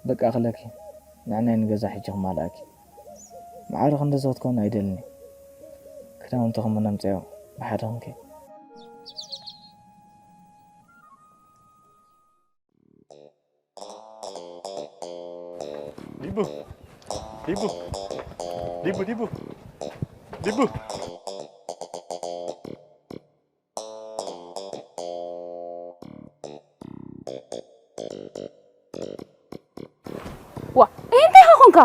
በቃ ክለኪ፣ ንዕናይ ንገዛ ሒጂ ክማልኣኪ። ማዕረ ክንደዚ ክትኮን ኣይደልኒ። ክዳውንቲ ክምነምፀዮ ብሓደ ክንከ። ዲቡ፣ ዲቡ፣ ዲቡ፣ ዲቡ፣ ዲቡ። ዋ፣ እንታይ ኢኻ ኮንካ?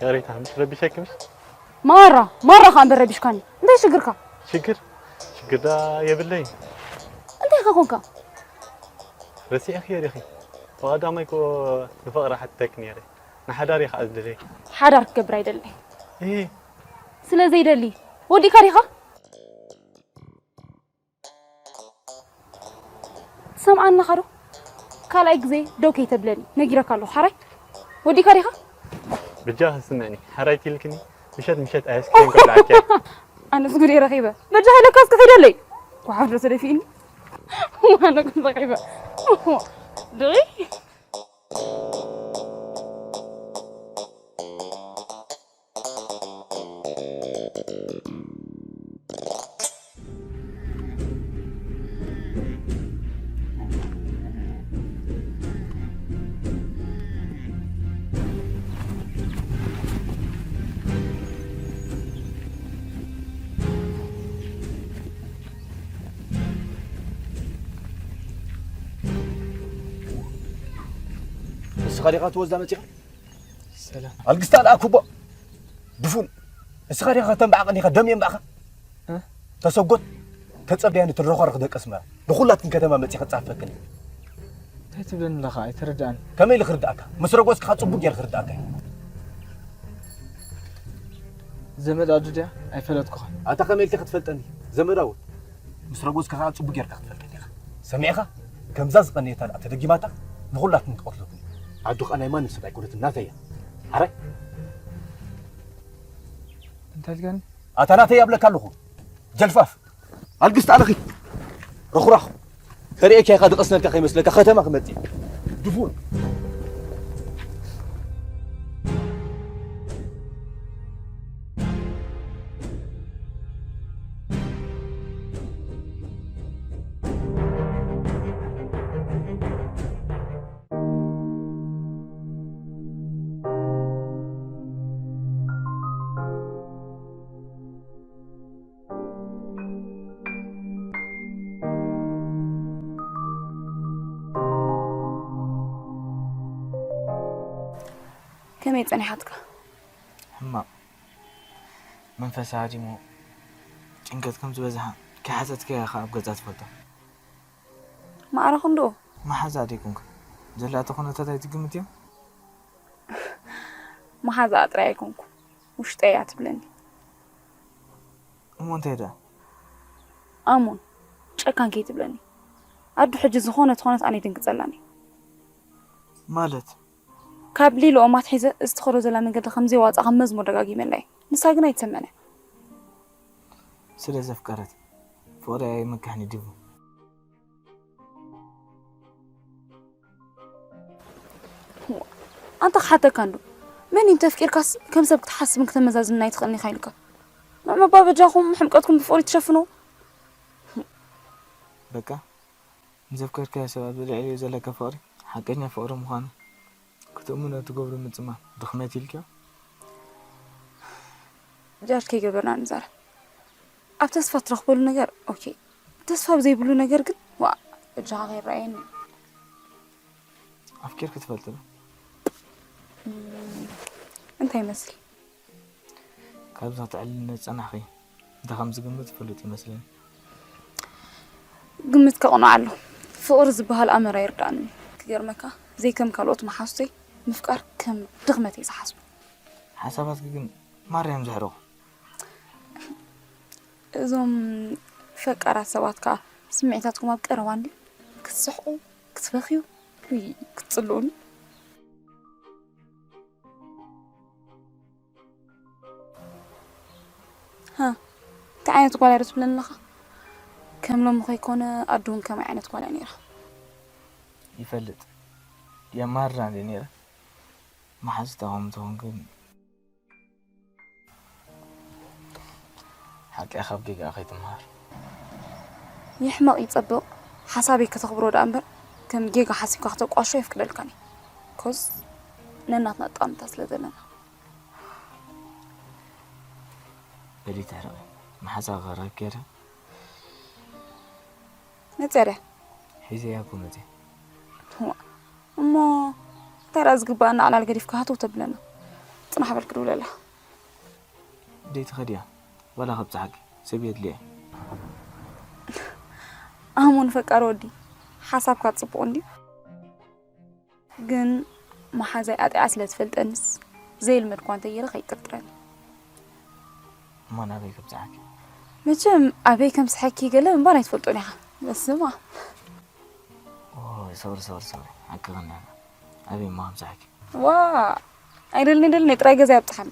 ያሬታ፣ ምስ ረቢሸኪ ምስ ማራ ማራ ኸኣ እምበር ረቢሽካኒ። እንታይ ሽግርካ? ሽግር ሽግር ዳ የብለይ። እንታይ ኢኻ ኮንካ? ረሲዕኪ ዲኺ? ብቐዳማይ እኮ ንፍቕሪ ሓቲተኪ ነይረ። ንሓዳር እየ ኸኣ ዝደለይ። ሓዳር ክገብር ኣይደለይ። እሂ። ስለ ዘይደሊ ወዲእካ ዲኻ? ትሰምዓኒ ዶ? ካልኣይ ግዜ ደው ከይተብለኒ ነጊረካ ኣለኹ። ሓራይ ወዲእካ ዲኻ? ብጃኺ ስምዕኒ፣ ሓራይ ትልክኒ፣ ምሸት ምሸት ኣይስክሬም ከብልዓኪ እየ። ኣነስ ጉደይ ረኺበ። በጃኺ ለካስ ክኸይደለይ። ጓሓፍ ዶ ተደፊእኒ? ኣነ ግን ረኺበ። ድዒ ንስኻ ዲኻ ትወዛ መፂኻ? ሰላም ኣልግስታ ደኣ ኩቦ ድፉን። እስኻ ዲኻ ከተንባዕቐኒ ኢኻ ደም የንባዕኻ? እ? ተሰጎት ተጸብድያኒ ትረኾርኽ ደቂ ኣስመራ ንኹላትክን ከተማ መጺ ክጻፈክን። እንታይ ትብለኒ ኣለኻ ኣይተረድኣን። ከመይ ኢሉ ክርድኣካ? ምስ ረጎጽካ ጽቡቅ ገይሩ ክርድኣካ እዩ። ዘመድ ኣዱ ድያ ኣይፈለጥኩኻን። ኣታ ከመይ ኢልካ ክትፈልጠኒ? ዘመድ ኣወት ምስ ረጎጽካ ከኣ ጽቡቅ ጌርካ ክትፈልጠኒ ኢኻ። ሰሚዕኻ? ከምዛ ዝቐነየታ ደኣ ተደጊማታ ንኹላትክን ክቐትለኩም። ኣዱ ከኣ ናይ ማንም ሰብ ኣይኮነትን ናተይ እያ። ሓራይ እንታይ ኢልካኒ? ኣታ ናተይ ኣብለካ ኣለኹ። ጀልፋፍ ኣልግስቲ ኣለኺ። ረኹራኹ ከርእየካ ኢኻ ድቐስነልካ ከይመስለካ ከተማ ክመጽእ ድፉን። ከመይ ጸኒሓትካ? ሕማቕ መንፈሳ ሃዲሙ ጭንቀት ከም ዝበዝሓ ከይሓተትካያ ኢኻ ኣብ ገጻ ትፈልጦ። ማዕረ ክንድኡ መሓዛ ደይኮንካ ዘላቶ ኩነታት ኣይትግምት እዮም። መሓዛኣ ጥራይ ኣይኮንኩ ውሽጠይ እያ ትብለኒ። እሞ እንታይ ደኣ? ኣሙን ጨካን ከይትብለኒ። ኣዱ ሕጂ ዝኾነት ኾነት ኣነ ይድንግጸላኒ። ማለት ካብ ሊልኦም ኣትሒዘ እዚ ትኸዶ ዘላ መንገዲ ከም ዘይዋጻ ከም መዝሙር ደጋጊመላ እየ። ንሳ ግን ኣይትሰምዕን እያ። ስለ ዘፍቀረት ፍቕሪ ኣይምካሕን እዩ ዲቡ። ኣንታ ክሓተካ እንዶ መን እዩ እንተፍቂርካስ ከም ሰብ ክትሓስብን ክተመዛዝንን ኣይትኽእልን ኢኻ ኢልካ ንዕመባ በጃኹም ሕምቀትኩም ብፍቕሪ ትሸፍኑ። በቃ ንዘፍቀርካዮ ሰብ ኣብ ልዕሊኡ ዘለካ ፍቕሪ ሓቀኛ ፍቕሪ ምዃኑ ክትእምኖ ትገብሩ ምጽማም ድኽመት ኢልክዮ? ጃድ ከይገበርና ንዛረብ ኣብ ተስፋ ትረኽበሉ ነገር ኦኬ ተስፋ ብዘይብሉ ነገር ግን ዋ እጃኻ ከይረኣየኒ ኣፍቂርኪ ትፈልጢ ዶ? እንታይ ይመስል ካብዛ ትዕልልነ ዝጸናሕኺ እንታይ ከም ዝግምት ፍሉጥ ይመስለኒ። ግምት ከቕንዖ ኣሎ ፍቕሪ ዝበሃል ኣመር ኣይርድኣንን ክገርመካ ዘይከም ካልኦት መሓዙተይ ምፍቃር ከም ድኽመት እየ ዝሓስቦ። ሓሳባትኪ ግን ማርያም ዘሕርቑ። እዞም ፈቃራት ሰባት ከዓ ስምዒታትኩም ኣብ ቀረባ እንዲ ክትስሕቁ ክትበኽዩ ክትፅልኡኒ። እንታይ ዓይነት ጓል እያ ትብለኒ ኣለኻ? ከም ሎሚ ከይኮነ ኣዱ እውን ከመይ ዓይነት ጓል እያ ነይራ? ይፈልጥ የማርራ እንደ ነይረ መሓዙታ ከም ትኾን ግን ሓቂ ካብ ጌጋ ከይትምሃር። ይሕመቕ ይጸብቕ፣ ሓሳበይ ከተኽብሮ ደኣ እምበር ከም ጌጋ ሓሲብካ ክተቋሾ የፍቅደልካን እዩ። ኮዝ ነናትና ጠቕምታ ስለ ዘለና። በሊ ትሕረቕ። መሓዛ ቀረብ ገይረ መጽያ ድያ? ሒዘያ እኮ መጽያ። እሞ እንታይ ደኣ ዝግባኣና ዕላል ገዲፍካ ሃተው ተብለና? ጽናሕ በል ክድውለላ። ደይ ትኸድያ ዋላ ከብጽሓኪ ሰብ የድልየ። ኣሞ ንፈቃሪ ወዲ ሓሳብካ ጽቡቕ እንድዩ፣ ግን መሓዛይ ኣጥያ ስለ ትፈልጠንስ ዘይልመድኳ እንተ ገይረ ከይጥርጥረኒ። እሞ ናበይ ከብጽሓኪ? መቸም ኣበይ ከም ስሐኪ ገለ እምበር ኣይትፈልጦን ኢኻ። በስማ ኦ፣ ሶሪ ሶሪ ሶሪ። ሓቂ ኸና ኣበይ እሞ ከም ስሐኪ? ዋ ኣይደልን ኣይደልን፣ ጥራይ ገዛ ያብጽሓኒ።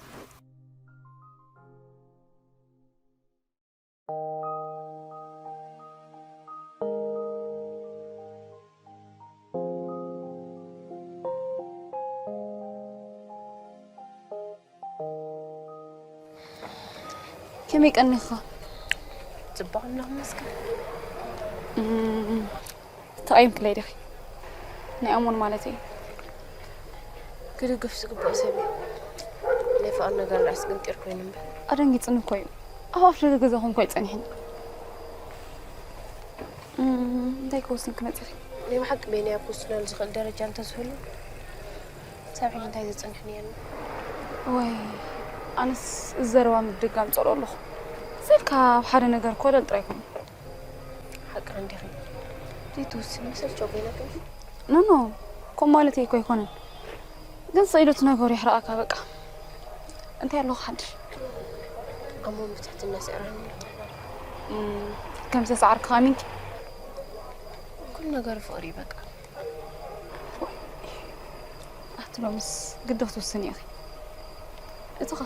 ከመይ ቀኒኻ? ጽቡቕ ኣምላኽ ይመስገን። ተቓይምክለይ ዲኺ? ናይ ኣሞን ማለት እዩ። ክድግፍ ዝግባእ ሰብ እዩ። ናይ ፍቕሪ ነገር ራእስ ግንጢር ኮይኑ እምበር። ኣደንጊጽኒ እኮ እዩ። ኣብ ኣፍ ደገ ገዛኹም እኮ ኣይጸኒሕን። እም፣ እንታይ ክወስን ክመጽእ? ናይ ብሓቂ በይነይ ኣብ ክውስነሉ ዝኽእል ደረጃ እንተዝህሉ ሳብ ሕጂ እንታይ ዘጸንሕኒ እየ? ወይ ኣነስ እዚ ዘረባ ምድጋም ጸልኦ ኣለኹ። ስኢልካ ኣብ ሓደ ነገር ኮለል ጥራይ ኩን። ሓቂ እንዲኺ ዘይትውስኒ መሰልቸው ኮይና ግን ኖ ኖ፣ ከምኡ ማለተይ እኮ ኣይኮነን። ግን ስኢሉ እቲ ነገሩ የሕርቓካ በቃ። እንታይ ኣለኹ ሓድሽ? ኣሞ ብትሕትና ስዕረኒ። እም፣ ከም ዝተሰዓርካ ኣሚንኪ? ኩሉ ነገር ፍቕሪ እዩ በቃ። ኣቲ ሎምስ ግዲ ክትውስኒ ኢኺ። እትኻ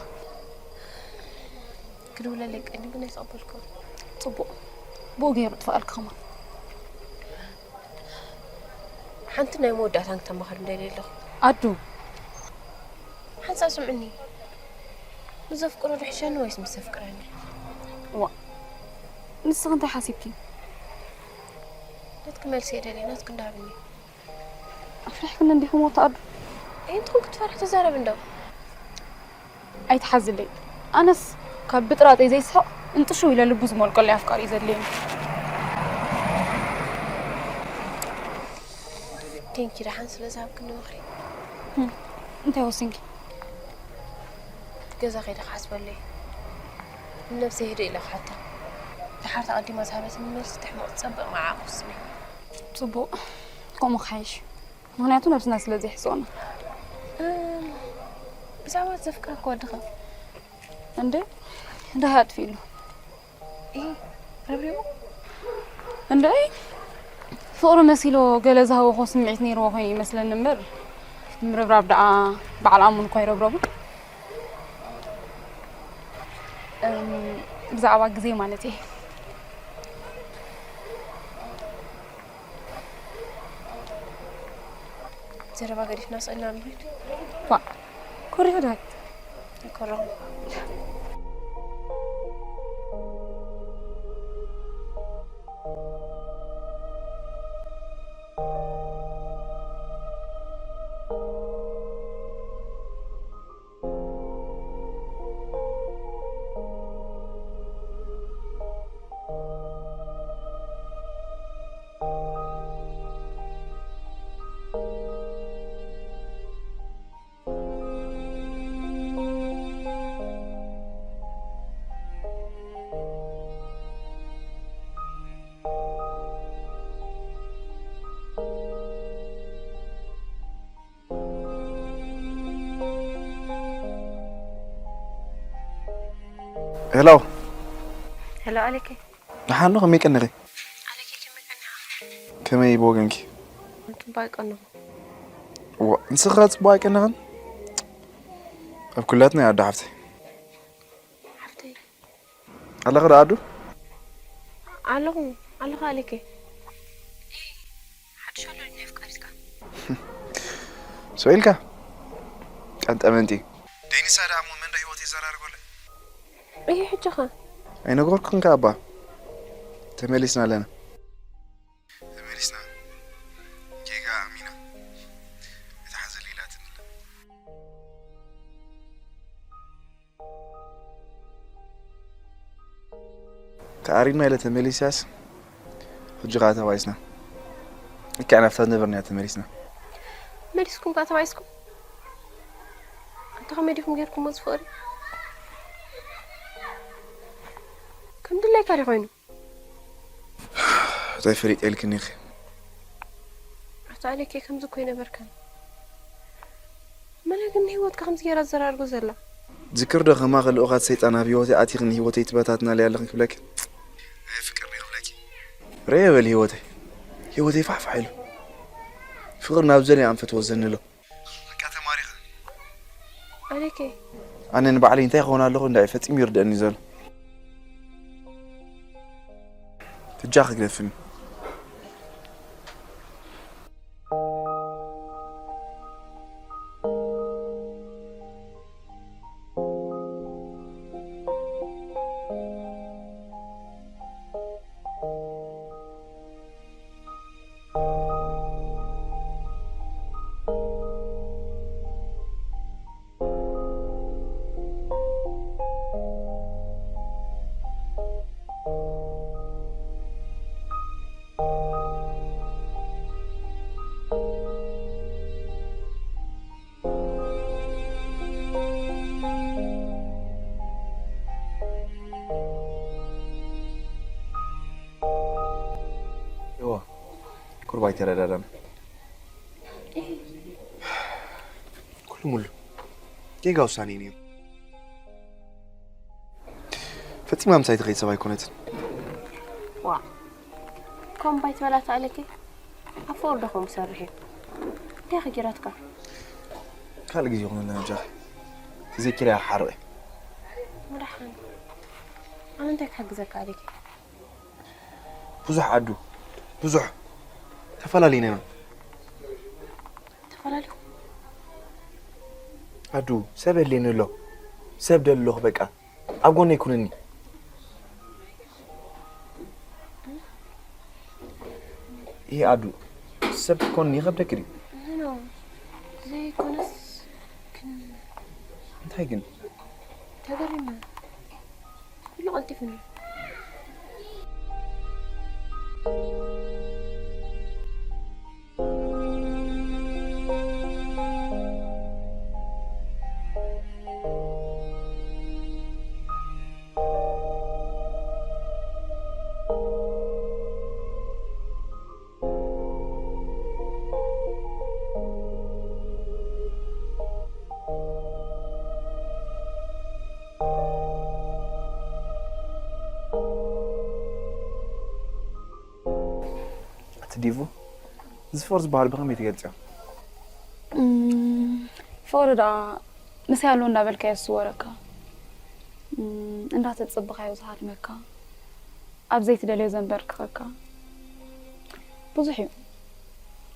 ክድውለለይ ቀኒ ግን ኣይተቐበልኩ። ጽቡቕ። ብኡ ገይሩ ጥፍኣልካ ከማን። ሓንቲ ናይ መወዳእታን ክተማኸር እንደልየ ኣለኹ። ኣዱ፣ ሓንሳብ ስምዕኒ። ምስ ዘፍቅሮ ድሕሸኒ ወይስ ምስ ዘፍቅረኒ? ዋ፣ ንስኺ እንታይ ሓሲብኪ? ናትኪ መልሲ እየ ደልየ፣ ናትኪ እንዳሃብኒ። ኣፍሪሕክኒ እንዲኹም ወታ ኣዱ። እንታይ ክትፈርሒ ተዛረቢ እንደው። ኣይትሓዝለይ። ኣነስ ካብ ብጥራጠይ ዘይስሕቕ እንጥሽው ኢለ ልቡ ዝሞልቀለይ ኣፍቃሪ እዩ ዘድልየኒ። ቴንኪ ደሓን ስለ ዝሃብክኒ ምኽሪ። እንታይ ወሲንኪ? ገዛ ከይደ ክሓስበሉ እየ። ንነብሰይ ህድእ ኢለ ክሓታ። ደሓር ተቐዲማ ዝሃበትኒ መልሲ ትሕመቕ ትጸብቕ መዓቕ ወስነ። ጽቡቕ። ከምኡ ክሓይሽ። ምኽንያቱ ነብስና ስለ ዘይሕስኦና። እም፣ ብዛዕባ ዘፍቅረካ ወድኻ እንደ እንደ ኣጥፊሉ ይሄ ረብሪቡ እንደ ፍቕሪ መሲሎ ገለ ዝሃወኾ ስምዒት ነይርዎ ኮይኑ ይመስለኒ እምበር ምርብራብ ደኣ በዓል ኣሙን እኮ ኣይረብረቡን። እም፣ ብዛዕባ ግዜ ማለት እየ። ዘረባ ገዲፍና ስእልና ንሪድ ኳ ኮሪኹ ዳይ ይኮረኹም። ሄሎ። ሄሎ ኣሌኬ። ደሓን ዶ? ከመይ ቀኒኺ? ኣሌኬ ከመይ ቀኒኻ? ከመይ ብወገንኪ? ጽቡቕ ቀኒኹ። ዋ፣ ንስኻ ጽቡቕ ኣይቀኒኽን? ኣብ ኩላትና ኣዶ ሓፍተይ። ሓፍተይ። ኣለኺ ዶ ኣዱ? ኣለኹ ኣለኹ ኣሌኬ። ሓድሽ ኣሎ ድዩ ኣፍቃሪትካ? ሰው ኢልካ? ቀንጠመንጢ። ደይንሳ ደኣ እሞ መን ዶ ህይወት ይዘራርጎለ? እዩ ሕጂ ኸ? ኣይነገርኩን ከ ኣባ። ተመሊስና ኣለና። ተመሊስና። ጌጋ ኣሚና። እታ ሓዘል ኢላትኒ ኣላ። ተኣሪድና ኢለ ተመሊሳስ፣ ሕጂ ኸኣ ተባኢስና። ልክዕ ናብታ ዝነበርናዮ ተመሊስና። መሊስኩም ከኣ ተባኢስኩም? ኣንታ ከመይ ዲኹም ጌርኩሞ እዚ ፍቕሪ? ከም ድላይካ ድዩ ኮይኑ? እንታይ ፈሊጠ ኢልክኒ ኢኺ? ኣታ ኣሌኬ ከምዚ እኮ ኣይነበርካን። መለ ግን ንህይወትካ ከምዚ ጌራ ትዘራርጎ ዘላ? ዝክር ዶ ከማኺ ልኡኻት ሰይጣን ኣብ ህይወተይ ኣቲኺ ንህይወተይ ትበታትናለይ ኣለኺ ክብለኪ? ኣየ ፍቅር ዶ ክብለኪ? ርኤ በሊ ህይወተይ። ህይወተይ ፋሕፋሕ ኢሉ። ፍቅር ናብ ዘለ ኣንፈት ወዘኒ ኣሎ። በቃ ተማሪኸ። ኣሌኬ። ኣነ ንባዕለይ እንታይ ክኾን ኣለኹ እንዳ እዩ ፈጺሙ ይርደኣኒ ዘሎ። ትጃ ክግደፍኒ። እዋ፣ ቁሩብ ኣይተረዳዳና። ኩሉ ሙሉ ጌጋ ውሳኔ እዩ ነይሩ። ፈጺማ ምሳይ ትኸይድ ሰብ ኣይኮነትን። ዋ፣ ከም ባይ ትበላ ተኣለኪ? ኣብ ፍቕሪ ዶ ከምኡ ሰርሕ እዩ? እንታይ ከ ጌራትካ? ካልእ ግዜ ይኹነልና በጃኺ። ተዘኪረ እያ ሓርቕ እየ። መድሓኒ። ኣነ እንታይ ክሕግዘካ ኣለኪ? ብዙሕ ኣዱ፣ ብዙሕ ተፈላሊና ኢና። ተፈላሊኹም? ኣዱ፣ ሰብ የድልየኒ ኣሎ። ሰብ ደሊ ኣለኹ በቃ። ኣብ ጎነይ ኩንኒ። ይሄ ኣዱ፣ ሰብ ክትኮንኒ ይኸብደኪ ድዩ? ኖ፣ ዘይኮነስ ግን እንታይ ግን? ተገሪመ። ኩሉ ቀልጢፉኒ። እቲ ዲቡ፣ እዚ ፍቕሪ ዝበሃል ብኸመይ ትገልጽዮ? እም፣ ፍቕሪ ደኣ ምሳይ ኣሎ እንዳበልካዮ ዝስወረካ፣ እም፣ እንዳተጸበኻዮ ዝሃድመካ፣ ኣብ ዘይትደልዮ ዘንበርክኸካ፣ ብዙሕ እዩ።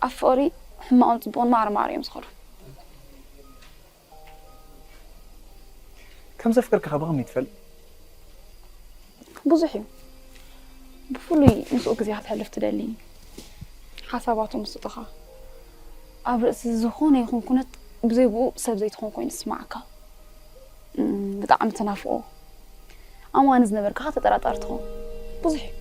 ኣብ ፍቕሪ ሕማቕን ጽቡቕን ማዕረ ማዕረ እዮም ዝኸዱ። ከም ዘፍቅርካ ከ ብኸመይ ትፈልጥ? ብዙሕ እዩ። ብፍሉይ ምስኡ ግዜ ከተሕልፍ ትደሊ። ሓሳባቱ ምስ ስጡኻ፣ ኣብ ርእሲ ዝኾነ ይኹን ኩነት ብዘይ ብኡ ሰብ ዘይትኾን ኮይኑ ዝስምዓካ። እም፣ ብጣዕሚ ትናፍቖ። ኣማኒ ዝነበርካ ተጠራጣሪ ትኸውን። ብዙሕ እዩ።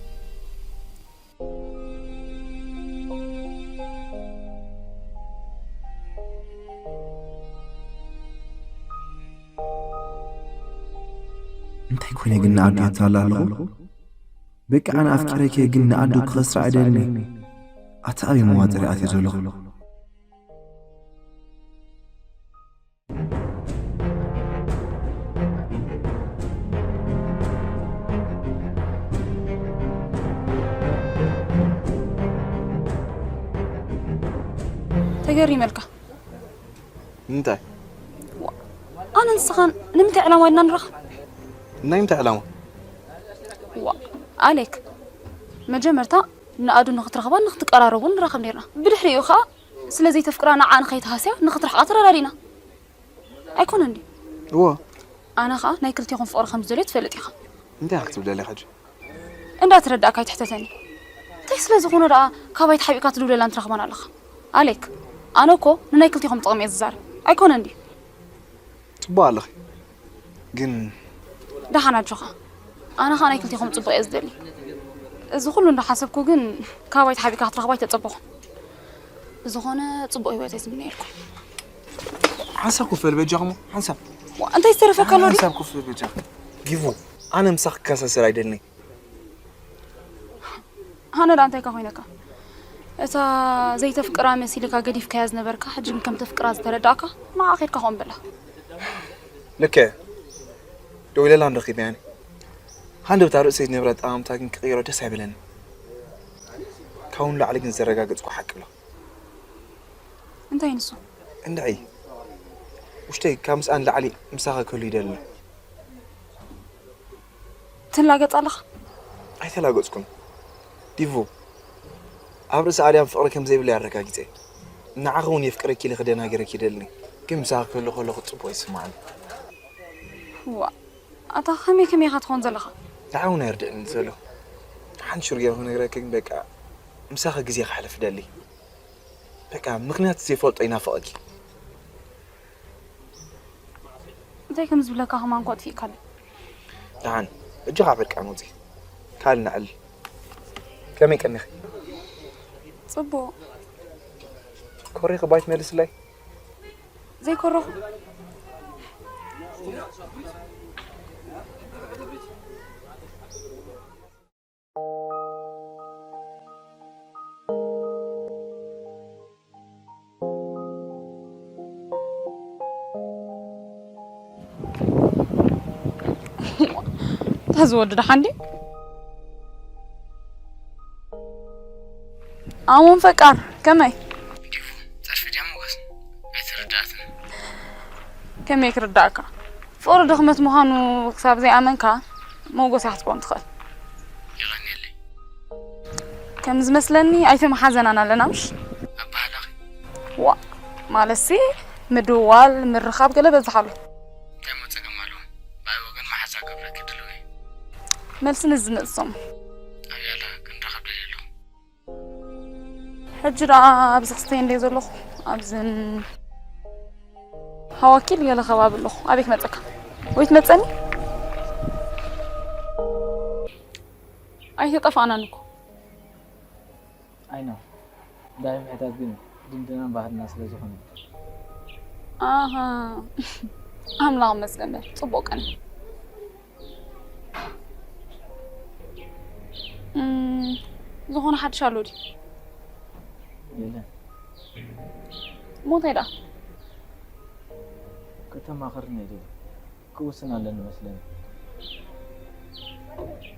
እንታይ ኮይነ ግን ንኣዱ የታልላ ኣለኹ? በቃ ኣነ ኣፍቂረኪ ግን ንኣዱ ክኸስራ ኣይደልን እየ። ኣታ ኣበይ መዋጥር ኣትየ ዘለኹ? ተገሪመልካ። ንምንታይ? ዋ፣ ኣነ ንስኻን ንምንታይ ዕላማ ኢልና ንራኸብ? ናይ ምንታይ ዕላማ? ዋ፣ ኣሌክ፣ መጀመርታ ንኣዱ ንኽትረኽባን ንኽትቀራረቡን ንራኸብ ነርና። ብድሕሪኡ ኸኣ ስለ ዘይተፍቅራ ንዓ ንኸይትሃስያ ንኽትርሕቓ ተረዳዲእና። ኣይኮነን ድዩ? እዎ። ኣነ ኸኣ ናይ ክልቴኹም ፍቕሪ ከም ዝደልዮ ትፈልጥ ኢኻ። እንታይ ኢኻ ክትብል ደሊኻ ሕጂ? እንዳተረዳእካ ኣይትሕተተኒ። እንታይ ስለ ዝኾነ ደኣ ካባይ ተሓቢእካ ትድውለላን ትረኽባን ኣለኻ? ኣሌክ፣ ኣነ እኮ ንናይ ክልቴኹም ጥቕሚ እየ ዝዛረብ። ኣይኮነን ድዩ? ጽቡቕ ኣለኺ። ግን ደሓን ኣጆኻ። ኣነ ኸኣ ናይ ክልቴኹም ጽቡቕ እየ ዝደሊ። እዚ ኩሉ እንዳሓሰብኩ ግን ካባይ ተሓቢእካ ክትረኽባ ኣይተጸበኹን። ብዝኾነ ጽቡቕ ህይወት እየ ዝምነየልኩም። ሓንሳብ ኮፍ በል በጃኹም፣ ሓንሳብ። ዋ፣ እንታይ ዝተረፈካ ኣሎ ድዩ? ሓንሳብ ኮፍ በል በጃኹም። ጊቡ፣ ኣነ ምሳኺ ክከሳሰር ኣይደልን። ሃነ ደኣ እንታይ ኮይነካ? እታ ዘይተፍቅራ መሲልካ ገዲፍካያ ዝነበርካ ሕጂ ግን ከም ተፍቅራ ዝተረዳእካ ንዓ ኬድካ ከምኡ በላ። ልክዕ። ደዊለላን ረኺበያን። ሃንደበት ኣብ ርእሰይ ዝነበረ ኣጠማምታ ግን ክቕይሮ ደስ ኣይበለኒ። ካብኡ ንላዕሊ ግን ዘረጋገጽኩ ሓቂ ኣሎ። እንታይ ንሱ? እንድዒ ውሽተይ ካብ ምስኣ ንላዕሊ ምሳኺ ክህሉ ይደሊ። ትላገጽ ኣለኻ? ኣይተላገጽኩን። ዲቮ፣ ኣብ ርእሲ ኣድያም ፍቕሪ ከም ዘይብለይ ኣረጋጊጸ። ንዓኺ እውን የፍቅረኪ ኢለ ክደናገረኪ ይደልኒ። ግን ምሳኺ ክህሉ ከለኹ ጽቡቕ ይስምዓኒ። ዋ፣ ኣታ ከመይ ከመይ ኢኻ ትኾን ዘለኻ? ንዓይ እውን ኣይርድእን ዘሎ። ሓንቲ ሽር ገይረ ክነግረኪ ግን በቃ ምሳኺ ግዜ ከሕልፍ ይደሊ። በቃ ምኽንያት ዘይፈልጦ ይናፍቐኪ። እንታይ ከም ዝብለካ ከማን እኮ ኣጥፊእካለይ። ደሓን እጆኻ ኣብ ዕርቃን ውፂ። ካልእ ነዕልል። ከመይ ቀኒኺ? ጽቡቕ። ኮሪኺ ባይ ትመልስለይ? ዘይኮረኹ። እታ ዝወዲ ደሓን ድዩ? ኣሙን ፈቃር ከመይ? ዲፉ፣ ጸርፊ ድያ ሞገስ? ኣይተረዳእትን። ከመይ ክርዳእካ? ፍቕሪ ድኽመት ምዃኑ ክሳብ ዘይኣመንካ መጎስ እያ ክትከውን ትኽእል። የቐንየለይ። ከም ዝመስለኒ ኣይተመሓዘናን ኣለና ምሽ? ኣባህላኺ? ዋ፣ ማለትሲ ምድዋል፣ ምርኻብ ገለ በዝሓሉ። እንታይ እሞ ጸገም ኣለዎ? ብኣይ ወገን መሓዛ ክገብረኪ ድሉው እየ። መልሲ ንዝመጽእ ሰሙን። ኣብያላ ክንራኸብ ደልየ ኣለኹ። ሕጂ ደኣ ኣብዚ ክስተይ እንደ ዘለኹ ኣብዝን ሃዋኪል ገለ ከባቢ ኣለኹ። ኣበይ ክመጸካ? ወይ ትመጸኒ? ኣይተጠፋእናን እኮ። ኣይ ነው ዳይ ምሕታት ግን ድምድናን ባህልና ስለ ዝኾነ ኣሃ ኣምላኽ መስገን በል። ጽቡቅ ቀን። እም፣ ዝኾነ ሓድሽ ኣሎ ድዩ? የለን። እሞ እንታይ ደኣ? ከተማኽርኒ እየ ደልየ። ክውስን ኣለኒ መስለኒ።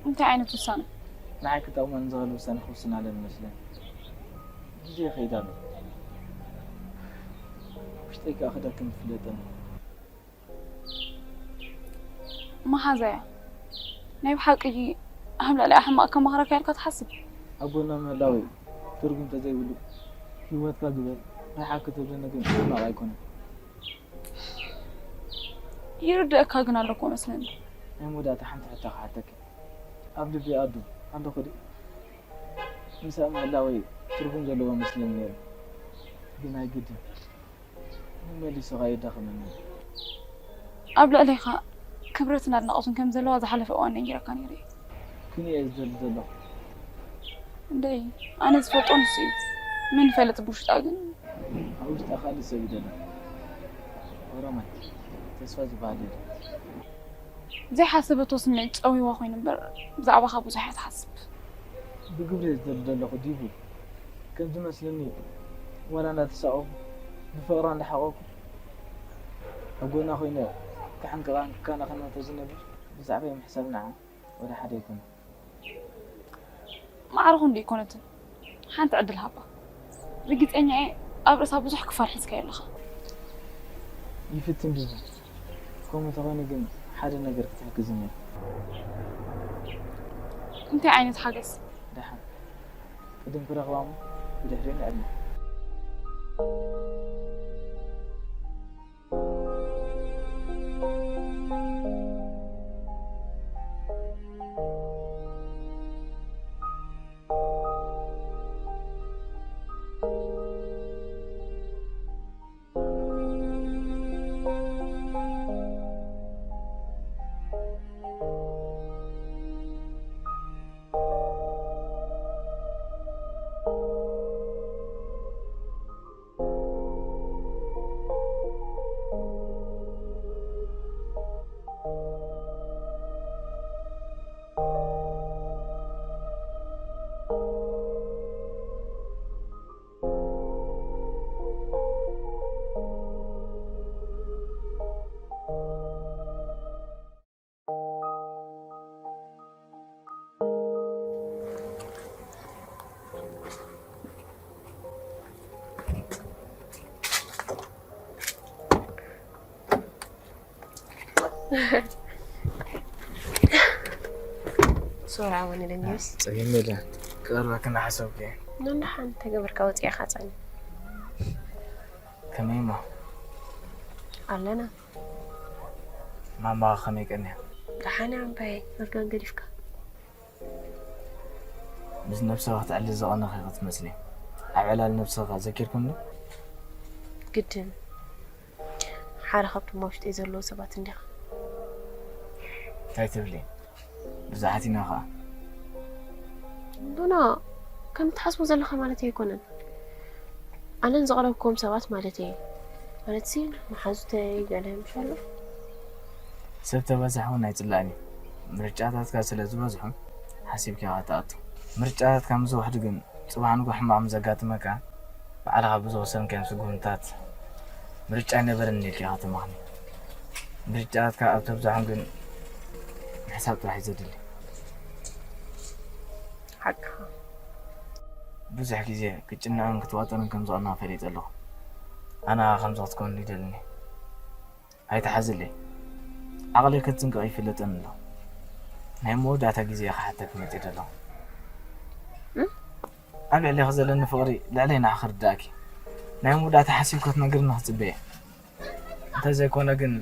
እንታይ ዓይነት ውሳነ? ንዓይ ክጠቕመኒ ዝኽእል ውሳነ ክውስን ኣለኒ መስለኒ። ግዜ ይኸይድ ኣሎ። ውሽጠይ ከኣ ክደክም ይፍለጠኒ። መሓዛያ ናይ ብሓቂ ኣብ ልዕሊኣ ሕማቕ ከማኽረካ ኢልካ ትሓስብ? ኣብ ጎና ምህላወይ ትርጉም ተዘይብሉ ህይወትካ ግበር ርሓቕ ክትብለኒ ግን ሕማቕ ኣይኮነን። ይርድኣካ ግን ኣሎ እኮ መስለኒ። ናይ መወዳእታ ሓንቲ ሕቶ ክሓተኪ። ኣብ ልቢ ኣዱ ኣለኹ ድዩ? ምሳኣ ምህላወይ ትርጉም ዘለዎ መስለኒ ነይሩ። ግን ኣይግድን። መመሊሱ ኸኣ የዳኽመኒ። ኣብ ልዕለይ ኸኣ ክብረትን ኣድናቖትን ከም ዘለዋ ዝሓለፈ እዋን ነጊረካ ነይረ እየ። ክን እየ ዝደሊ ዘለኹ። እንደይ፣ ኣነ ዝፈልጦ ንሱ እዩ። መን ይፈልጥ ብውሽጣ ግን። ኣብ ውሽጣ ካልእ ሰብ እዩ ዘሎ። ኦሮማይ፣ ተስፋ ዝበሃል የለን። ዘይሓሰበቶ ስምዒት ጸዊዋ ኮይኑ እምበር ብዛዕባኻ ብዙሕ እያ ትሓስብ። ብግብሪ እየ ዝደሊ ዘለኹ ዲቡ። ከም ዝመስለኒ ዋላ እንዳተሳቐኹ ብፍቕራ እንዳሓቖኹ ኣብ ጎና ኮይነ ክሕንቅቓን ክከናኸናን ተዝነብር ብዛዕባይ ምሕሳብ ንዓ ወደ ሓደ ኣይኮነን። ማዕረ ክንዲ ኣይኮነትን። ሓንቲ ዕድል ሃባ። ርግጸኛ እየ ኣብ ርእሳ ብዙሕ ክፋል ሒዝካዮ ኣለኻ። ይፍትን ዲቡ። ከምኡ እንተኾይኑ ግን ሓደ ነገር ክትሕግዝኒ እያ። እንታይ ዓይነት ሓገዝ? ደሓን ቅድም ክረኽባ እሞ ብድሕሪኡ ንዕልል። ሶሪ ኣወኒ ደንግስ። ጸገም የለን። ክቐርበኪ እናሓሰብኩ እየ። ነንሓንቲ ተገበርካ ወጺእኻ ጸኒ። ከመይ እሞ? ኣለና። ማማ ከመይ ቀንያ? ደሓን እያ እምበይ፣ መርገን ገዲፍካ። ምስ ነብስኻ ክትዕሊ ዝቐነኺ ክትመስሊ። ኣብ ዕላል ነብስኻ ዘኪርኩምኒ? ግድን። ሓደ ካብቶም ኣብ ውሽጠይ ዘለዉ ሰባት እንዲኻ። እንታይ ትብሊ? ብዙሓት ኢና ኸኣ። ኖኖ፣ ከም ትሓስቦ ዘለኻ ማለት ኣይኮነን። ኣነን ዝቐረብክዎም ሰባት ማለት እየ። ማለትሲ፣ መሓዙተይ፣ ገለ ምሽ ኣሎ። ሰብ ተበዛሕ እውን ኣይጽላእን እዩ። ምርጫታትካ ስለ ዝበዝሑ፣ ሓሲብካ ኢኻ ትኣቱ። ምርጫታትካ ምስ ዝውሕዱ ግን፣ ጽባሕ ንግሆ ሕማቕ ምስ ዘጋጥመካ፣ ባዕልኻ ብዝወሰንካዮም ስጉምትታት፣ ምርጫ ኣይነበረንን ኢልካ ኢኻ ትመኽኒ። ምርጫታትካ ኣብ ተብዝሖም ግን ምሕሳብ ጥራሕ እዩ ዘድሊ። ሓቅኻ። ብዙሕ ግዜ ክጭነቕን ክትዋጠርን ከም ዝቐንኣ ፈሊጠ ኣለኹ። ኣነ ኸኣ ከምዚ ክትከውን ይደልን እየ። ኣይትሓዝለይ። ዓቕለይ ከጽንቅቕ ይፍለጠኒ ኣሎ። ናይ መወዳእታ ግዜ ክሓተኪ መጺኤ ኣለኹ። እም? ኣብ ልዕሌኺ ዘለኒ ፍቕሪ ልዕለይ ንዓኺ ክርድኣኪ። ናይ መወዳእታ ሓሲብኪ ክትነግርኒ ክጽበ እየ። እንተዘይኮነ ግን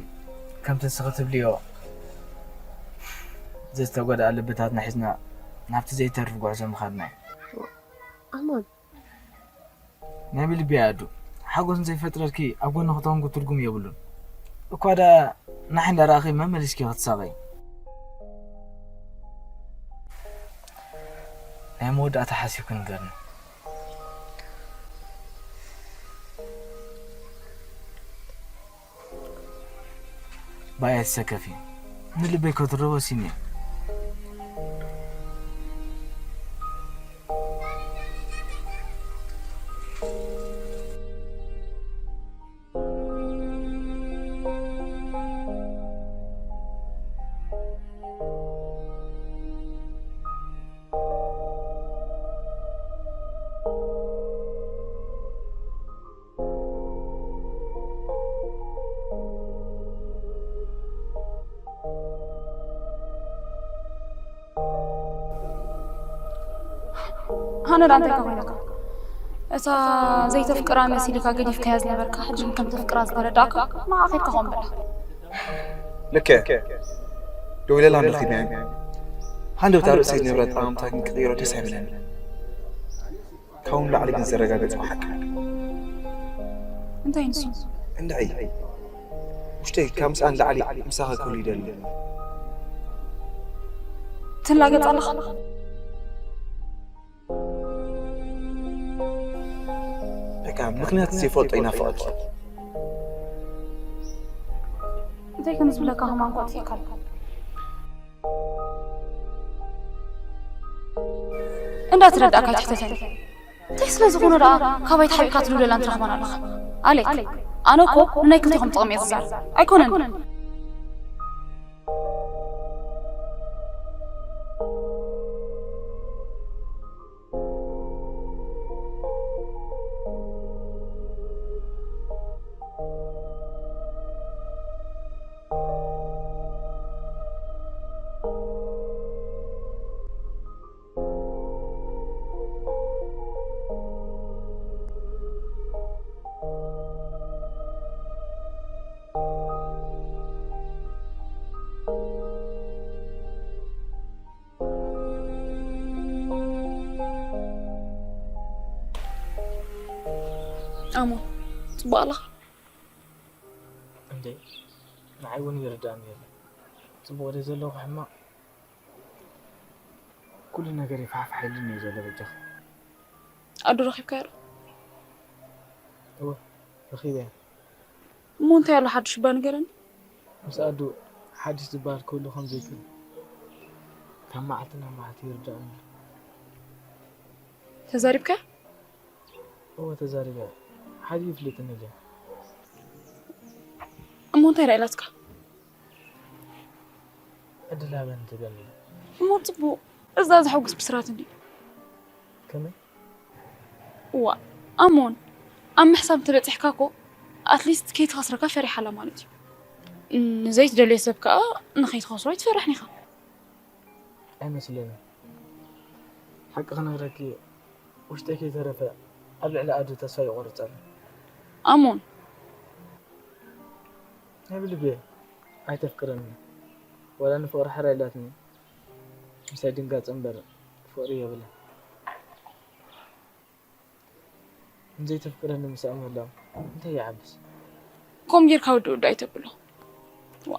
ከምቲ ንስኺ ትብልዮ ዝተጎድኣ ልብታትና ሒዝና ናብቲ ዘይተርፍ ጉዕዞ ምኻድና እዩ። ኣማን። ናይ ብልቢ እያ ኣዱ። ሓጎስ እንተይፈጥረልኪ ኣብ ጎንኺ ተኾንኩ ትርጉም የብሉን። እኳ ደኣ ንዓይ እንዳረኣኺ መመሊስኪ ክትሳቐዪ። ናይ መወዳእታ ሓሲብኪ ንገርኒ። ባይ ኣይትሰከፊ። ንልበይ ከትርሮ ወሲነ እየ። ሃነ ደኣ እንታይ ኮንካ? እታ ዘይተፍቅራ መሲልካ ገዲፍካያ ዝነበርካ፣ ሕጂ ግን ከም ተፍቅራ ዝተረዳእካ፣ ንዓ ኬድካ ኮን በላ። ልክዕ። ደዊለላ ንረኺብናዮ። ሃንደበት ኣብ ርእሰይ ዝነበረ ኣጠማምታ ግን ክቕይሮ ደስ ኣይበለኒ። ካብኡ ንላዕሊ ግን ዘረጋገጽኩ ሓቂ ኣሎ። እንታይ ንሱ? እንድዒ። ውሽጠይ ካብ ምስኣ ንላዕሊ ምሳኺ ክህሉ ይደሊ። ትላገጽ ኣለኻ? በቃ ምኽንያት ዘይፈልጦ ይናፍቐኪ። እንታይ ከም ዝብለካ ከማን እኮ ኣጥፊእካ ኣለኻ። እንዳተረዳእካ ኣይትሕተተኒ። እንታይ ስለ ዝኾነ ደኣ ካባይ ተሓቢእካ ትልውለላን ትረኽባን ኣለኻ? ኣሌክ፣ ኣነ እኮ ንናይ ክልቴኹም ጥቕሚ እየ ዝዛረብ። ኣይኮነን። ኣሞ፣ ጽቡቕ ኣለኻ? እንዴ፣ ንዓይ እውን ይርዳእኒ የለን። ጽቡቕ ድየ ዘለኹ ሕማቕ? ኩሉ ነገር ይፋሕፋሕ ኢሉኒ እዩ ዘሎ በጃኻ። ኣዱ ረኺብካያ ዶ? እወ፣ ረኺበያ። እሞ እንታይ ኣሎ ሓድሽ እባ ንገረኒ? ምስ ኣዱ ሓድሽ ዝበሃል ክህሉ ከም ዘይክእል ካብ መዓልቲ ናብ መዓልቲ ይርዳእኒ ኣሎ። ተዛሪብካያ? እወ፣ ተዛሪበያ። ሓዲኡ ይፍለጥኒ ድያ? እሞ እንታይ ደኣ ኢላትካ? ዕድል ሃበኒ ትብለኒ። እሞ ጽቡቕ፣ እዛ ዘሐጉስ ብስራት እንድዩ። ከመይ? እዋ፣ ኣሞን፣ ኣብ ምሕሳብ እንተበጺሕካ እኮ፣ ኣትሊስት ከይትኸስረካ ፈሪሓ ኣላ ማለት እዩ። ንዘይትደልዮ ሰብ ከኣ ንኸይትኸስሮ ኣይትፈርሕን ኢኻ። ኣይመስለንን። ሓቂ ክነግረኪ ውሽጠይ ከይተረፈ ኣብ ልዕሊ ኣዱ ተስፋ ይቆርጽ ኣሎ። ኣሞን ናይ ብልቢ ኣይተፍቅረኒ። ዋላ ንፍቕሪ ሕራይ ኢላትኒ ምሳይ ድንጋጽ እምበር ፍቕሪ የብላ። ንዘይተፍቅረኒ ምስኣ ምህላው እንታይ ይዓብስ? ከምኡ ጌርካ ውድእ ውድእ ኣይተብሎ። ዋ፣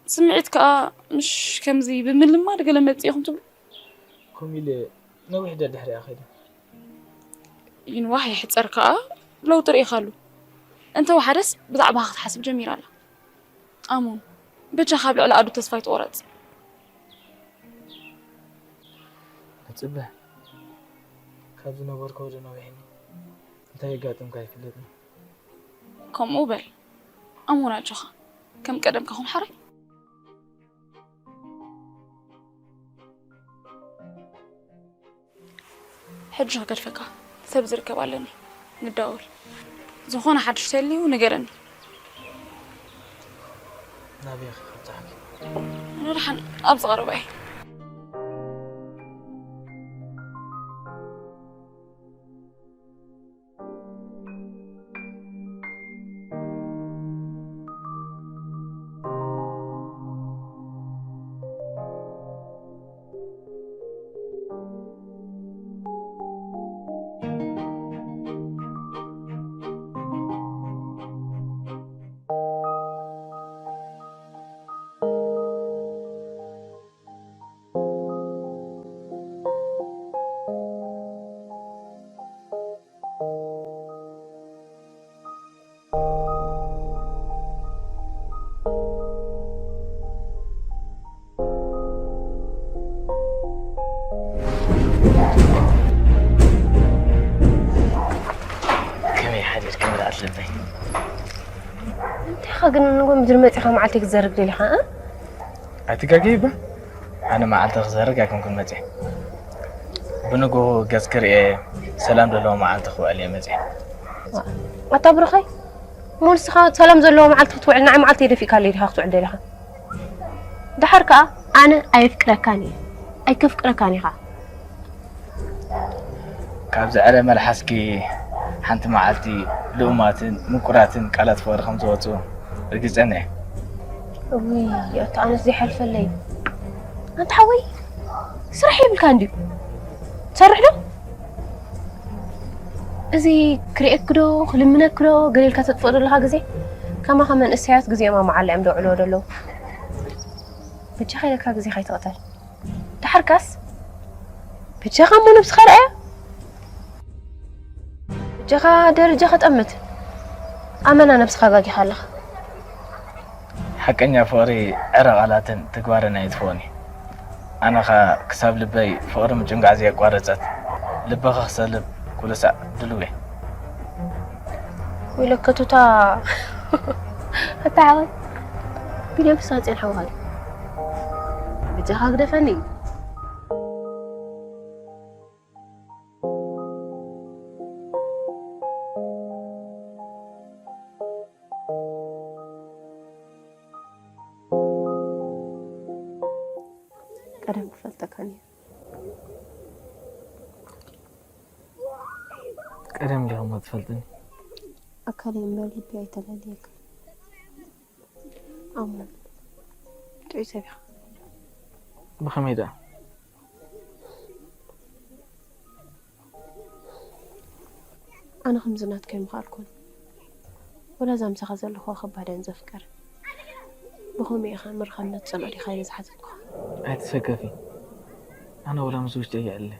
ስምዒት ከኣ ምሽ ከምዚ ብምልማድ ገለ መጽእ ኢኹም ትብሉ። ከምኡ ኢለ ነዊሕ ደድሕሪኣ ከይደ። ይንዋሕ ይሕጸር ከኣ ለውጢ ርኢኻሉ። እንተ ወሓደስ ብዛዕባኻ ክትሓስብ ጀሚራ ኣላ። ኣሞን፣ በጃኻ ኣብ ልዕሊ ኣዱ ተስፋ ኣይትቑረጽ። ንጽበ ካብ ዝነበርኩ ወደ ነዊሕኒ እንታይ የጋጥምካ ኣይፍለጥን። ከምኡ በል ኣሞን፣ ኣጆኻ ከም ቀደምካ ኩን ሓራይ። ሕጂ ክገድፈካ ሰብ ዝርከብ ኣለኒ፣ ንዳወል። ዝኾነ ሓድሽ ተልዩ ንገረኒ። ናበይ ኢኺ ከብጽሓኪ? ንድሓን ኣብዚ ቀረባ እየ። ከመይ ሓዲርኪ ምርኣት ልበይ? እንታይ ኢኻ ግን ንጎ ምድሪ መፂኻ መዓልቲ ክትዘርግ ደሊኻ እ? ኣይትጋገይ እባ። ኣነ መዓልቲ ክዘርግ ኣይኮንኩን መፅየ። ብንግሆ ገጽ ክርእየ ሰላም ዘለዎ መዓልቲ ክውዕል እየ መፅየ። ኣታ ብሩኸይ እሞ ንስኻ ሰላም ዘለዎ መዓልቲ ክትውዕል ንዓይ መዓልቲ የደፊእካለይ ዲኻ ክትውዕል ደሊኻ? ደሓር ከኣ ኣነ ኣየፍቅረካን እየ ኣይከፍቅረካን ኢኻ። ካብ ዝዕረ መልሓስኪ ሓንቲ መዓልቲ ልኡማትን ምቁራትን ቃላት ፍቕሪ ከም ዝወፁ ርግፀና እየ። እውይ ኣታ ኣነስ ዘይሓልፈለይ ኣንታ ሓወይ ስራሕ የብልካ እንድዩ ትሰርሕ ዶ? እዚ ክርእየኪ ዶ ክልምነኪ ዶ ገለ ኢልካ ተጥፍኦ ዘለኻ ግዜ ከማኻ መንእሰያት ግዜኦም ኣብ መዓላ እዮም ደውዕልዎ ዘለዉ። በጃኻ ኢለካ ግዜኻ ኣይትቕተል። ደሓርካስ በጃኻ እሞ ነብስኻ ርኣያ። በጃኻ ደረጃኻ ጠምት። ኣመና ነብስኻ ኣጋጊኻ ኣለኻ። ሓቀኛ ፍቕሪ ዕረ ቃላትን ተግባርን ኣይጥፍኦን እዩ። ኣነ ኸኣ ክሳብ ልበይ ፍቕሪ ምጭንጋዕ ዘየቋረጸት ልበኺ ክሰልብ ኩሉ ሳዕ ድሉው እየ። ወይለከ ቱታ ኣታ ዓቐብ ቢልዮም ክሳብ ጸንሐ ውሃ እዩ። በጃኻ ግደፈኒ። ቀደም ክፈልጠካ ነይሩ። ቀደም ዲኹም ትፈልጥኒ? ኣካለይ እምበር ልቢ ኣይተለልየካ። ኣሙን ጥዑይ ሰብ ኢኻ። ብኸመይ ደኣ? ኣነ ከምዚ ናትካ ኣይምኽኣልኩን። ወላ እዛ ምሳኻ ዘለኹዋ ከባድ እያን ዘፍቅር። ብኸመይ ኢኻ ምርኻብ ነቲ ጸልኦ ዲኻ ኢለ ዝሓተትኩኻ? ኣይትሰከፊ። ኣነ ወላ ምስ ውሽጠይ ይዕለ።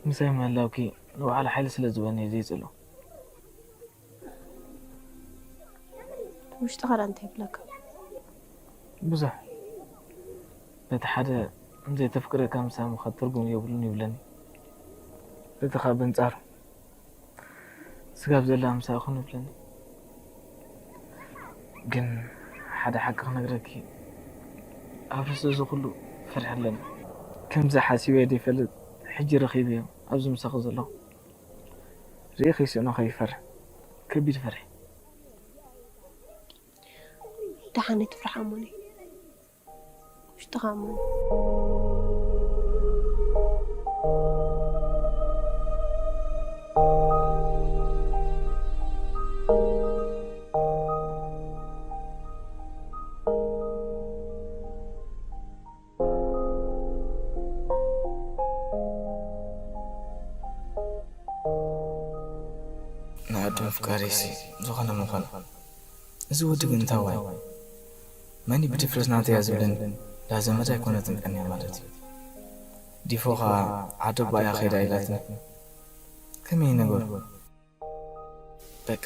ምሳይ ምህላውኪ ንባዕሉ ሓይሊ ስለ ዝህበኒ እየ ዘይጽልኦ። ውሽጥኻ ደኣ እንታይ ይብለካ? ብዙሕ። ነቲ ሓደ ዘይተፍቅረካ ምሳይ ምኻድ ትርጉም የብሉን ይብለኒ። እቲ ኻብ ኣንጻሩ ስጋብ ዘላ ምሳይ ኹን ይብለኒ። ግን ሓደ ሓቂ ክነግረኪ ኣብ ርእሲ እዚ ኩሉ ፍርሒ ኣለኒ። ከምዚ ሓሲበ ዘይፈልጥ ሕጂ ረኺበዮ ኣብዚ ምሳኺ ዘለኹ። ርእየ ከይስእኖ ከይፈርሕ ከቢድ ፍርሒ። ደሓን ኣይትፍራሕ ኣሞኒ። ውሽጥኻ ኣሞኒ። ንኣዱ ምፍቃረይሲ ዝኾነ ምኾነ። እዚ ወዲ ግን እንታይ ዋይ? መን እዩ ብድፍረት ናተይ እያ ዝብለኒ? ዳ ዘመድ ኣይኮነትን ቀንያ ማለት እዩ። ዲፎ ኸኣ ዓደቦኣ እያ ከይዳ ኢላትኒ። ከመይ እዩ ነገሩ? በቃ፣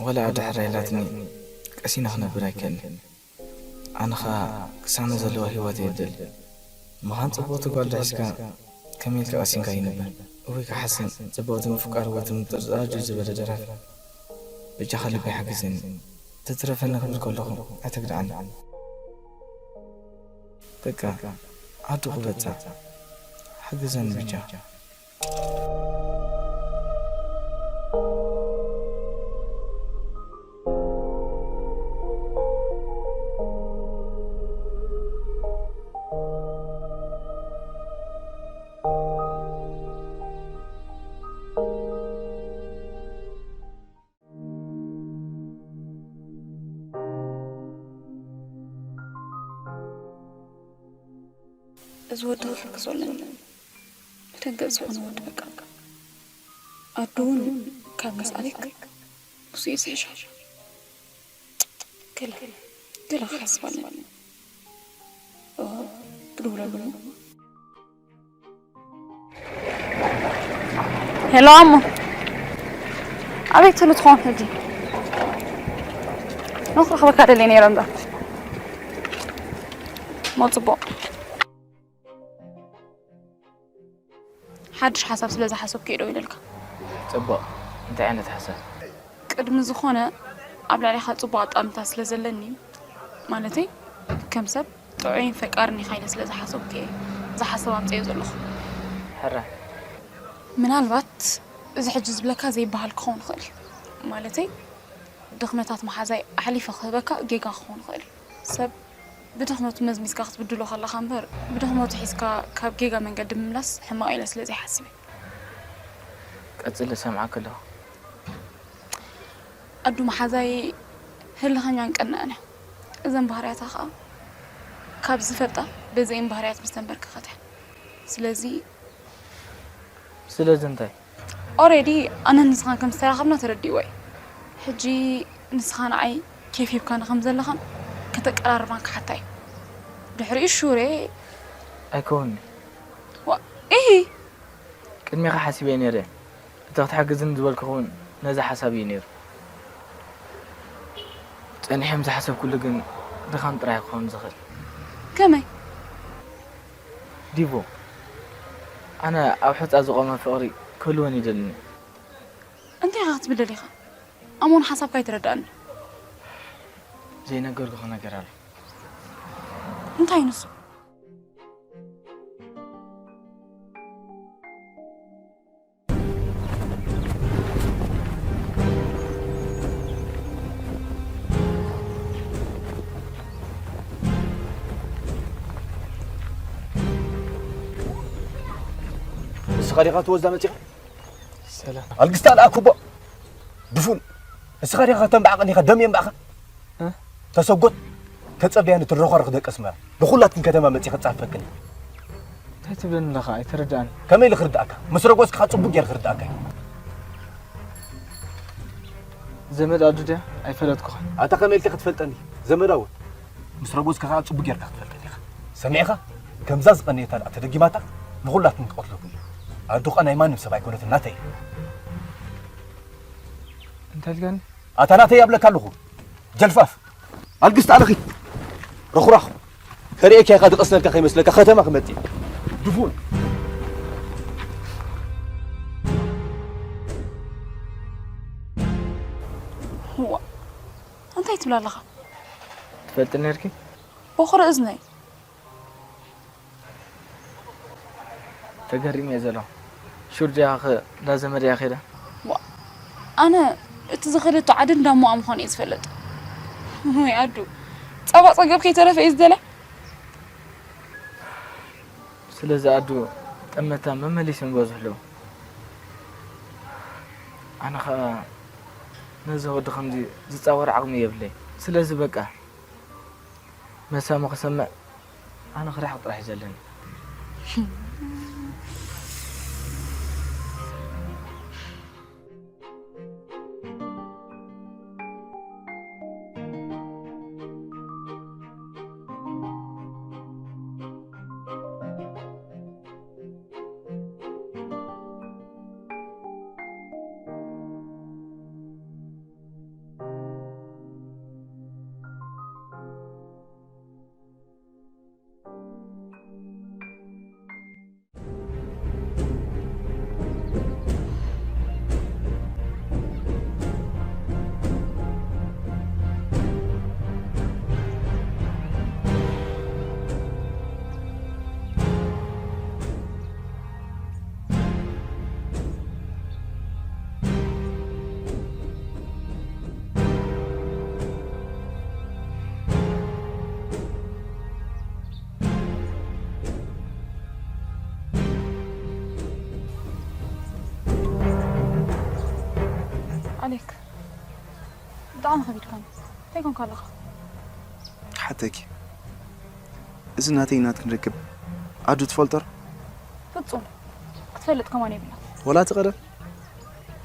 ወላ ኣዱ ሕራይ ኢላትኒ ቀሲነ ክነብር ኣይክእልን። ኣነ ኸኣ ክሳነ ዘለዎ ህይወት እየ ዝደሊ። ምዃን ጽብቕቲ ጓል ድሒዝካ ከመይ ኢልካ ቀሲንካ ይንበር? እውይ ክሓስን፣ ጽብቕቲ ምፍቃር ወይ ምጥርጣር ድዩ ዝበለ ደራፊ። በጃኻ ልበይ ሓግዘኒ። ተትረፈኒ ክብል ከለኹ ኣይተግድዓኒ። በቃ፣ ኣዱ ክበጽሕ ሓግዘኒ ብጃ። እዚ ወዲ ክሕግዞ ኣለኒ። ብደንገጽ ዝኾነ ወዲ በቃ። ኣዱ እውን ካብ ምስኣለክ ንሱ እዩ ዝሕሻ። ገለ፣ ገለ ክሓስብ ኣለኒ። ኦ፣ ክድውለሉ እሞ። ሄሎ፣ ኣሞ። ኣበይ ትህሉ ትኸውን ሕጂ? ንኽረኽበካ ደልየ ነይረ እምበር። ሞ ጽቡቕ። ሓድሽ ሓሳብ ስለ ዝሓሰብኩ እየ ደው ኢለልካ። ጽቡቕ። እንታይ ዓይነት ሓሳብ? ቅድሚ ዝኾነ ኣብ ልዕሌኻ ጽቡቕ ኣጠማምታ ስለ ዘለኒ፣ ማለተይ ከም ሰብ ጥዑይን ፈቃርን ኢኻ ኢለ ስለ ዝሓሰብኩ እየ እዚ ሓሳብ ኣምጽኤዮ ዘለኹ። ሕራይ። ምናልባት እዚ ሕጂ ዝብለካ ዘይበሃል ክኸውን ይኽእል እዩ። ማለተይ ድኽመታት መሓዛይ ኣሕሊፈ ክህበካ ጌጋ ክኸውን ይኽእል እዩ። ሰብ ብድኽመቱ መዝሚዝካ ክትብድሎ ከለኻ እምበር፣ ብድኽመቱ ሒዝካ ካብ ጌጋ መንገዲ ምምላስ ሕማቕ ኢለ ስለ ዘይሓስብ እየ። ቀጽሊ፣ እሰምዓኪ ኣለኹ። ኣዱ መሓዛይ ህልኸኛን ቀናእን እያ። እዘን ባህርያታ ኸኣ ካብ ዝፈልጣ በዘን ባህርያት ምስ ተንበርክኸት እያ። ስለዚ ስለዚ እንታይ? ኦሬዲ ኣነን ንስኻን ከም ዝተራኸብና ተረዲእዎ እዩ። ሕጂ ንስኻ ንዓይ ኬፍ ሂብካኒ ከም ዘለኻን ከተቀራርባን ክሓታ እዩ። ድሕሪኡ ሹሬ ኣይከውን'ዩ። ዋ፣ ኢሂ። ቅድሜኻ ሓሲበ ነይረ። እቲ ክትሕግዝኒ ዝበልኩኺ እውን ነዚ ሓሳብ እዩ ነይሩ። ጸኒሐ ምስ ሓሰብኩሉ ግን ድኻም ጥራይ ክኸውን ዝኽእል። ከመይ? ዲቮ፣ ኣነ ኣብ ሑጻ ዝቖመ ፍቕሪ ክህልወኒ ይደልን እዩ። እንታይ ኢኻ ክትብል ደሊኻ? ኣሞን ሓሳብካ ኣይተረድኣኒ። ዘይነገርኩኻ ነገር ኣሎ። እንታይ ንሱ? ንስኻ ዲኻ ትወዛ መጺኻ? ሰላም። ኣልግስታ ደኣ ኩቦ። ድፉን። ንስኻ ዲኻ ከተንባዕቐኒ ኢኻ ደም የንባዕኻ? እ? ተሰጎት። ተጸብያ ንትረኾርኽ ደቂ ኣስመራ። ንኹላትክን ከተማ መጺኻ ክጻፈክን። እንታይ ትብለኒ ኣለኻ? ኣይተረድኣን። ከመይ ኢለ ክርድኣካ? ምስ ረጎጽካ ጽቡቅ ጌር ክርድኣካ እዩ። ዘመድ ኣዱ ድያ? ኣይፈለጥኩኻን። ኣታ ከመይ ኢልካ ክትፈልጠኒ? ዘመዳ እውን። ምስ ረጎጽካ ከኣ ጽቡቅ ጌርካ ክትፈልጠኒ ኢኻ። ሰሚዕኻ? ከምዛ ዝቐነየታ ደኣ ተደጊማታ ንኹላትኩም ክቐትለኩም እዩ። ኣዱ ኸኣ ናይ ማንም ሰብ ኣይኮነትን፣ ናተይ። እንታይ ኢልካኒ? ኣታ ናተይ ኣብለካ ኣለኹ። ጀልፋፍ። ኣልግስቲ ኣለኺ። ረኹራኹ። ከርእየካ ኢኻ ዝቐስነልካ ከይመስለካ ከተማ ክመጽእ። ድፉን። ዋ፣ እንታይ ትብል ኣለኻ? ትፈልጢ ነርኪ? በኹሪ እዝነይ። ተገሪመ እየ ዘለኹ። ሹር ድያ ኸ እንዳ ዘመድ እያ ኸይዳ? ዋ፣ ኣነ እቲ ዝኸደቶ ዓዲ እንዳ እሞኣ ምዃኑ እየ ዝፈልጥ። ወይ ኣዱ፣ ጸባ ጸገብ ከይተረፈ እዩ ዝደለ። ስለዚ ኣዱ ጠመታ መመሊሶም ይበዝሑ ኣለዉ። ኣነ ኸኣ ነዚ ወዲ ከምዚ ዝጻወር ዓቕሚ የብለይ። ስለዚ በቃ መሳሙ ክሰምዕ ኣነ ክርሕቕ ጥራሕ እዩ ዘለኒ። ኣሌክ፣ ብጣዕሚ ከቢድካኒ። እንታይ ኮንካ ኣለኻ? ክሓተኪ፣ እዚ ናተይ ናትክን ርክብ ኣዱ ትፈልጦ ዶ? ፍጹም ክትፈልጥ ከማን የብላ። ወላ እቲ ቀደም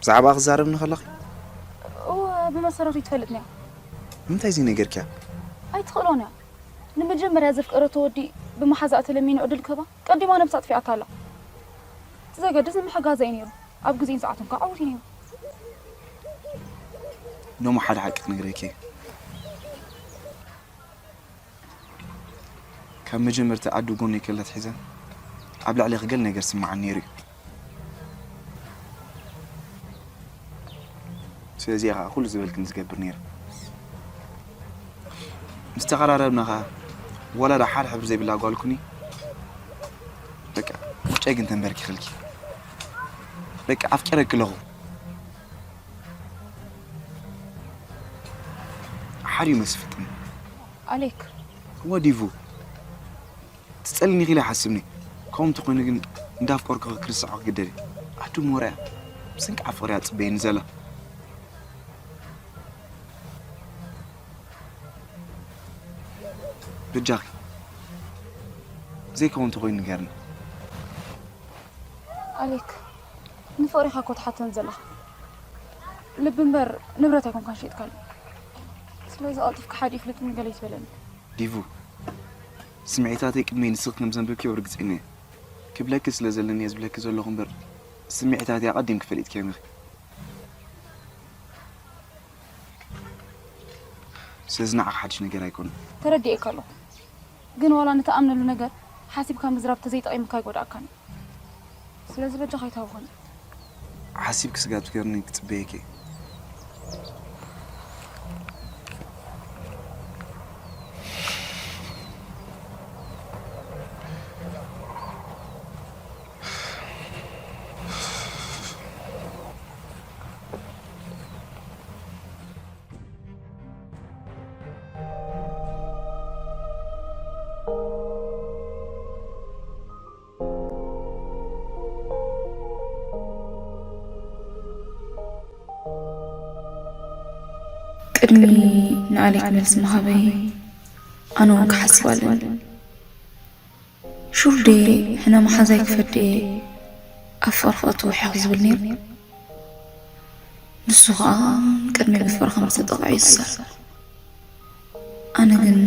ብዛዕባ ክዛረብኒ ከለኺ? እወ፣ ብመሰረቱ ይትፈልጥኒ እያ። ንምንታይ ዘይነገርክያ? ኣይትኽእሎን እያ። ንመጀመርያ ዘፍቀረቶ ወዲ ብመሓዛኣ ተለሚኑ ዕድል ክህባ ቀዲማ ነብሳ ኣጥፊኣታ ኣላ። እቲ ዘገድስ ንምሕጋዛ እዩ ነይሩ። ኣብ ግዜን ሰዓቱን ከዓ ዓወት እዩ ነይሩ። ኖሞ ሓደ ሓቂ ክነግረኪ እየ። ካብ መጀመርታ ኣዱ ጎነይ ከላ ኣትሒዛ ኣብ ልዕሌኺ ገለ ነገር ስምዓኒ ነይሩ እዩ። ስለዚ እየ ከዓ ኩሉ ዝበልክኒ ዝገብር ነይረ። ምስ ተቐራረብና ከዓ ዋላ ዳ ሓደ ሕብሪ ዘይብላ ጓል ኩኒ፣ በቃ ምርጫይ ግን ተንበርኪኽልኪ። በቃ ኣፍቂረኪ ኣለኹ። ሓዲኡ መስፍጥኒ። ኣሌክ። ወዲቡ። ትጸልኒ ኢኺ ኢለ ይሓስብኒ። ከምኡ እንተኾይኑ ግን እንዳፍቀርኩ ክርሳዖ ክግደድ እየ። ኣዱ ሞራ እያ። ብሰንኪ ኣብ ፍቕሪ እያ ትጽበየኒ ዘላ። በጃኺ። ዘይከውን እንተኾይኑ ንገርኒ። ኣሌክ፣ ንፍቕሪኻ እኮ ትሓተኒ ዘለኻ። ልቢ እምበር ንብረት ኣይኮንካን ሸይጥካሉ። ስለዚ ቀልጢፍካ ሓዲኡ ፍለጥኒ ገለ ይትበለኒ። ዲቡ፣ ስምዒታተይ ቅድመይ ንስኺ ከም ዘንበብክዮ ርግጸኛ እየ። ክብለኪ ስለ ዘለኒ እየ ዝብለኪ ዘለኹ እምበር፣ ስምዒታተይ ኣቐዲምኪ ፈሊጥክዮም ኢኺ። ስለዚ ንዓኺ ሓድሽ ነገር ኣይኮነን። ተረዲኤካ ኣለኹ። ግን ዋላ ንትኣምነሉ ነገር ሓሲብካ ምዝራብ ተዘይጠቒሙካ ኣይጎድኣካን እዩ። ስለዚ በጃኻ ኣይትሃውኸኒ። ሓሲብኪ ስጋብ ትገብርኒ ክጽበየኪ እየ። ቅድሚ ንኣሌክ መልሲ ምሃበይ ኣነ እውን ክሓስብ ኣለኒ። ሹል ድየ ሕነ መሓዛይ ክፈድየ ኣብ ፍቕሪ ክእቱ ውሕኽ ዝብል ነይሩ? ንሱ ኸኣ ቅድሚ ብፍቕሪ ከም ዝተጠቕዐ እዩ ዝዛረብ። ኣነ ግን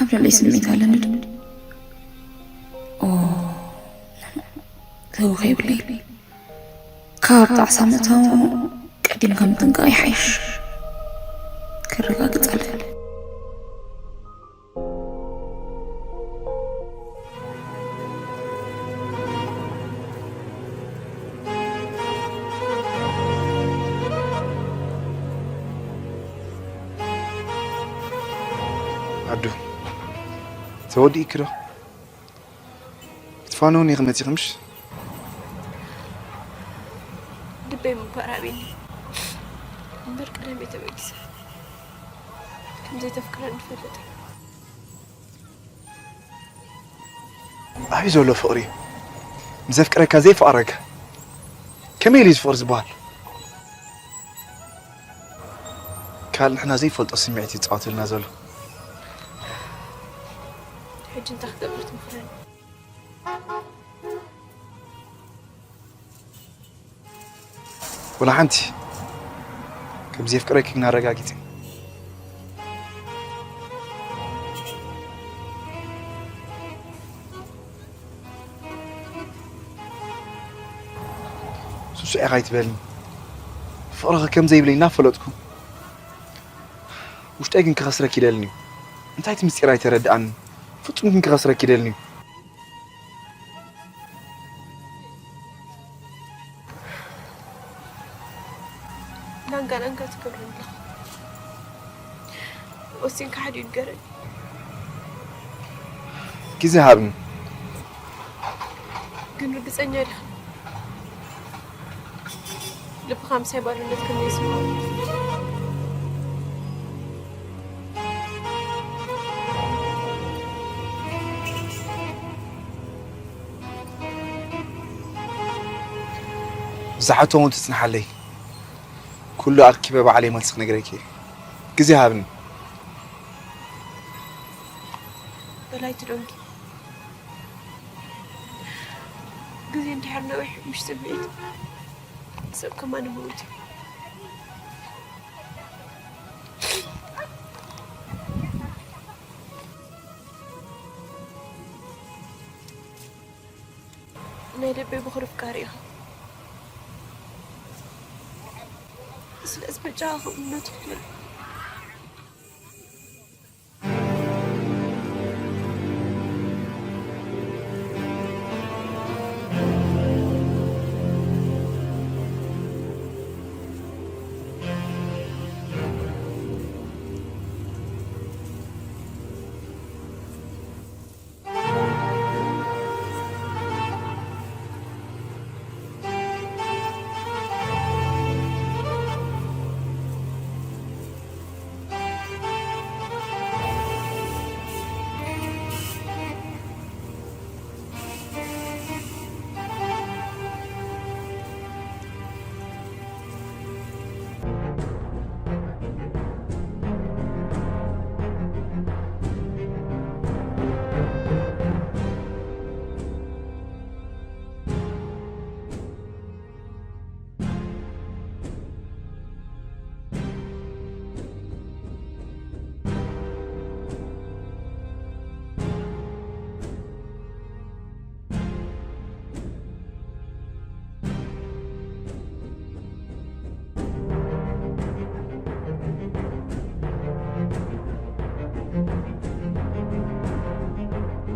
ኣብ ልዕሊ ስምዒት ኣለኒ ዶ? ኦ፣ ተወኸ ይብለይ። ካብ ጣዕሳ ምእታው ቀዲምካ ምጥንቃቕ ይሓይሽ። ከረጋግጸለይ። ኣዱ፣ ተወዲእኪ ዶ? ክትፋነው ኔርኪ መጺኺ ምሽ? ልበይ ምባር ኣብኒ እምበር ቀደም እየ ተበጊሰ። ከም ዘይተፍቅረኒ ይፈልጥ እየ። ኣበይ ዘሎ ፍቕሪ እዩ? ንዘፍቅረካ ዘይፍቐረካ ከመይ ኢሉ እዩ ፍቕሪ ዝበሃል? ካልእ ንሕና ዘይፈልጦ ስምዒት እዩ ዝጻወተልና ዘሎ። ሕጂ እንታይ ክገብር ትምኽረኒ? ወላ ሓንቲ። ከም ዘፍቅረኪ ግን ኣረጋጊጸ። ሱሱዕ ኢኻ ኣይትበልኒ። ፍቕርኺ ከም ዘይብለይ እናፈለጥኩ፣ ውሽጠይ ግን ክኸስረኪ ይደልን እዩ። እንታይ እቲ ምስጢር ኣይተረድኣንን። ፍጹም ግን ክኸስረኪ ይደልን እዩ። ላንጋ ላንጋ ትገብረኒ ኣለኻ። ወሲንካ ሓዲኡ ንገረኒ። ግዜ ሃብኒ። ግን ርግጸኛ ዲኻ? ልብኻ ምሳይ ባርነት ከም ዘይስምዖ። ብዝሓቶ እውን ትጽንሓለይ። ኩሉ ኣርኪበ ባዕለይ መልሲ ክነግረኪ እየ። ግዜ ሃብኒ። በላይ ትደንጊ። ግዜ እንድሕር ነዊሕ፣ ምሽ ስምዒት ሰብ ከማን ይመውት እዩ። ናይ ልበይ ብኹሪ ፍቃሪ ኢኻ። ስለዚ በጃኻ እምነቱ ፍለጥ።